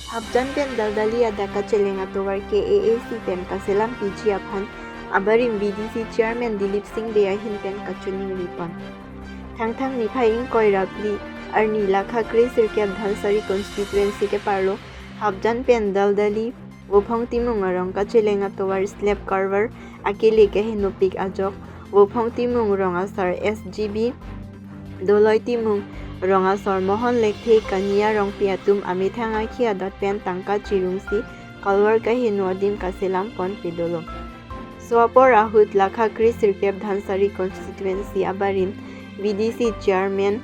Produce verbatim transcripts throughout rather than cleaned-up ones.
Hapjan pen daldali adak kacheleng atovar K A A C pen kaselam piji aphan abarim V D C Chairman Dilip Singh Bey ahin pen kachiningri pon. Thangthang niphai ingkoi ra phli arni lakha kre sirkep Dhansiri constituency keparlo Hapjan pen daldali Vophong Timung arong kacheleng atovar slab carver akele kehenopik ajok Vophong Timung rong asar S G B Doloi Timung rong asar Mohon Lekthe Kania Rongpi atum amethang akhi adat pen tangka chirungsi kalvar kaheno adim kaselam pon pedolo. So apor ahut lakha kre sirkep Dhansiri constituency abarim V D C Chairman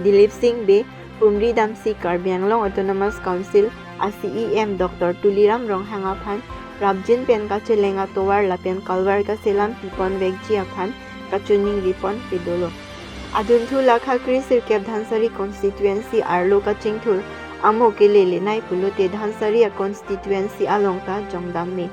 Dilip Singh Bey pumri damsi Karbi Anglong Autonomous Council a C E M Doctor Tuliram Ronghang aphan prapjin pen kacheleng atovar lapen kalvar kaselam pipon vekji aphan kachiningri pon pedolo. Adunthu lakha kre sirkep Dhansiri constituency arlo kachingthur amo kelelenei pulote Dhansiri a constituency along ta jongdam me.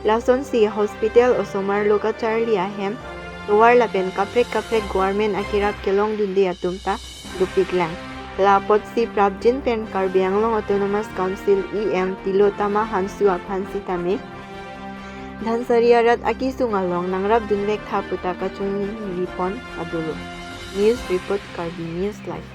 Lasonsi hospital osomar lo kacharli ahem tovar lapen kaprek kaprek government akerap kelongdunde atum ta dopiklang. La apotsi prapjin pen Karbi Anglong Autonomous Council E M Tilotama Hanse aphan sitame Dhansiri arat akisung along nangrapdun vek tha puta kachiningri pon adulo. News report, Karbi News Live.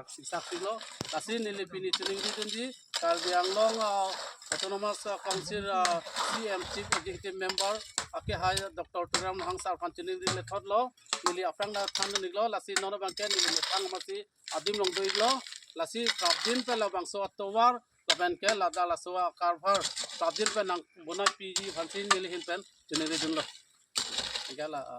Saksi lo, lasi neli pini chiningripinji Karbi Anglong, ah, Autonomous, ah, Council, ah, C E M Chief Executive Member akehai Doctor Tuliram Ronghang sir aphan chiningri methot lo, neli aphrang ta than ning lo, lasi non abangke neli methang amatsi adim longdun lo, lasi prapjin pen labangso atovar lapen ke ladak laso a carver prapjin pen nangbonai piji aphansi neli ahin pen chiningridunlo. Anke la, ah,